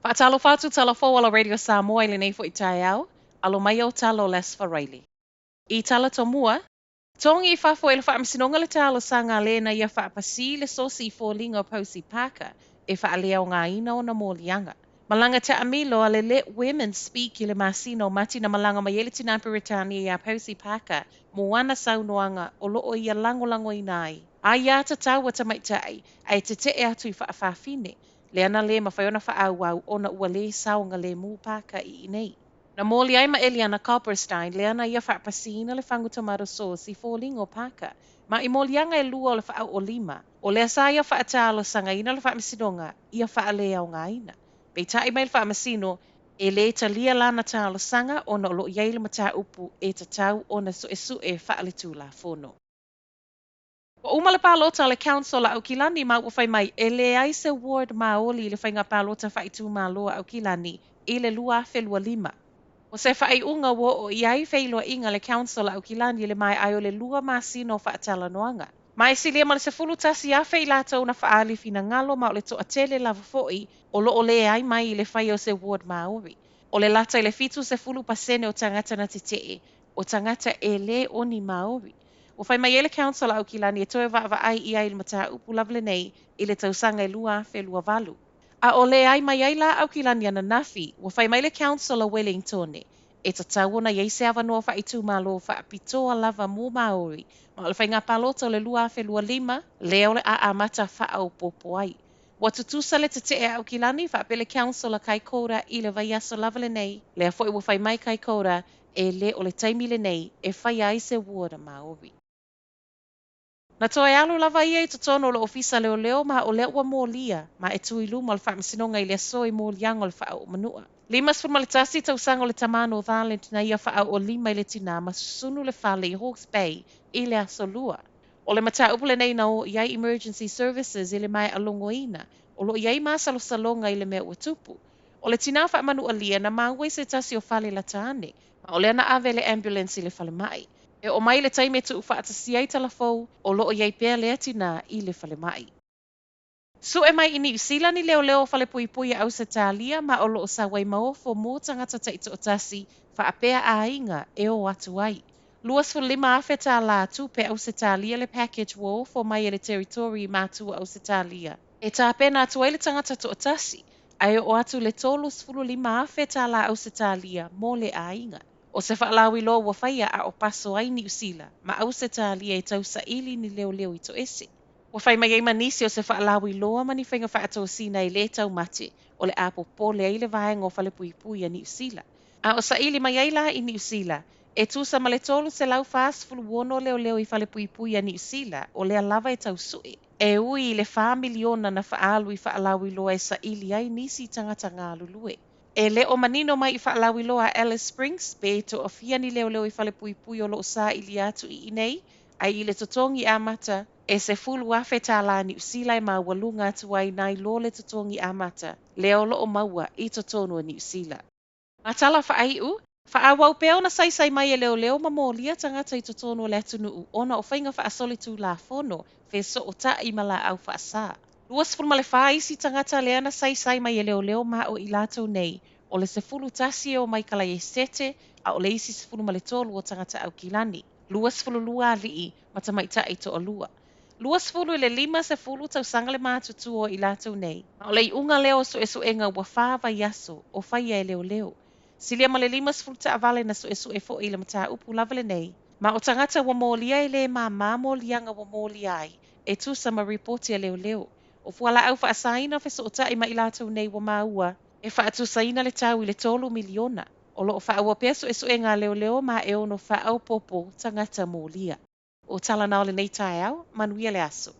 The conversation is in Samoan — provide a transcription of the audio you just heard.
Faatalofa atu tala fou ala Radio Samoa i lenei foi taeao, alo mai au tala o le Aso Faraile. I tala tomua, togi i fafo e le Faamasinoga le talosaga a le na ia faapasī le sosi i foliga o Posie Parker e faaleaogaina ona moliaga. Malaga taamilo a le Let Women Speak i le masina o Mati na malaga mai ai le tinā Peretania iā Posie Parker mo ana saunoaga o loo ia lagolagoina ai aiātatau a tamaitai ae tete'e atu i faafafine, lea na lē mafai ona faaauau ona ua lē saogalēmū Parker i inei. Na moli ai ma Eliana Copperstein lea na ia faapasīina le fagu tomato sauce i foliga o Parker ma i moliaga e lua o le faaooolima, o lea sa ia faatalosagaina le Faamasinoga ia faaleaogaina. Peitai mai le Faamasino, e lē talia lana talosaga ona o loo i ai le mataupu e tatau ona suesue faaletulafono. Ua uma le palota a le Council a Aukilani ma ua fai mai e leai se ward Maoli i le faiga palota faaitumalo a Aukilani i le 2025. O se faaiuga ua oo i ai feiloaiga a le Council a Aukilani i le maea ai o le 2 masina o faatalanoaga. Ma e silia ma le 11,000 i latou na faaali finagalo ma o le toatele lava foi o loo le ʻae mai i le faia o se ward Maori. O le lata i le 70% o tagata na tetee, o tagata e lē o ni Maori. Ua fai mai ai le Council a Aukilani e toe vaavaai i ai i le mataupu lava lenei i le tausaga e 2028. A o le ʻae mai ai la Aukilani ananafi, ua fai mai le Council a Wellingtone e tatau ona i ai se avanoa faaitumalo faapitoa lava mo Maori ma o le faiga palota o le 2025 lea o le a amata faaopoopo ai. Ua tutusa le tetee a Aukilani faapea le Council a Kaikoura i le vaiaso lava lenei, lea foi ua fai mai Kaikoura e lē o le taimi lenei e faia ai se ward Maori. Na toe alu lava ia i totonu o le ofisa leoleo ma o lea ua molia ma e tu i luma o le Faamasinoga i le aso i moliaga o le faaoomanua. 51 tausaga o le tamā Northland na ia faaoolima i le tinā ma susunu le fale i Hawke's Bay i le aso Lua. O le mataupu lenei na o i ai Emergency Services i le maea logoina o loo i ai masalosaloga i le mea ua tupu. O le tinā faamanualia na maua i se tasi o fale lata ane, ma o lea na ave le ambulance i le falemai. E oo mai le taimi e tuufaatasia ai tala fou, o loo i ai pea lea tinā i le falemai. Sue mai i Niu Sila ni leoleo o falepuipui a Ausetalia ma o loo sau ai ma ofo mo tagata taitoatasi faapea aiga e o atu ai. 25,000 tālā tupe Ausetalia le package ua ofo mai e le Territory i matua Ausetalia. E tāpena atu ai le tagata toatasi, ae oo atu le 35,000 tālā Ausetalia mo le aiga. O se faalauiloa ua faia a o paso ai Niu Sila ma Ausetalia e tausaili ni leoleo i toese. Ua fai mai ai ma nisi o se faalauiloa ma ni faiga faatosina e lē taumate o le a popole ai le vaega o falepuipui a Niu Sila. A o saili mai ai la i Niu Sila, e tusa ma le 346 leoleo i falepuipui a Niu Sila o lea lava e tausue. E ui i le 4 miliona na faaalu i faalauiloa e saili ai nisi tagata galulue. E le o manino mai i faalauiloa a Alice Springs pe toafia ni leoleo i falepuipui o loo sailia atu i inei, ae i le totogi amata e 10,000 tālā Niu Sila e maualuga atu ai nai lo le totogi amata lea o loo maua i totonu o Niu Sila. Ma tala faaiu, faaauau pea ona saisai mai e leoleo ma molia tagata i totonu o le atunuu ona o faiga faasolitulafono fesootai ma laau faasā. 24 isi tagata lea na saisai mai e leoleo ma o i latou nei, o le 11 e o mai Kalaiesete a o le isi 13 o tagata Aukilani. 22 alii ma tamaitai toalua. 20 i le 50 tausaga le matutua o i latou nei. Ma o le iuga lea o suesuega ua 4 vaiaso o faia e leoleo. Silia ma le 50 taavale na suesue foi i le mataupu lava lenei. Ma o tagata ua molia e lē māmā moliaga ua molia ai, e tusa ma ripoti a leoleo. O fualaau faasaina fesootai ma i latou nei ua maua, e faatusaina le tau i le 3 miliona. O loo faaauau pea suesuega a leoleo ma e ono faaopoopo tagata molia. O tala na o lenei taeao, manuia le aso.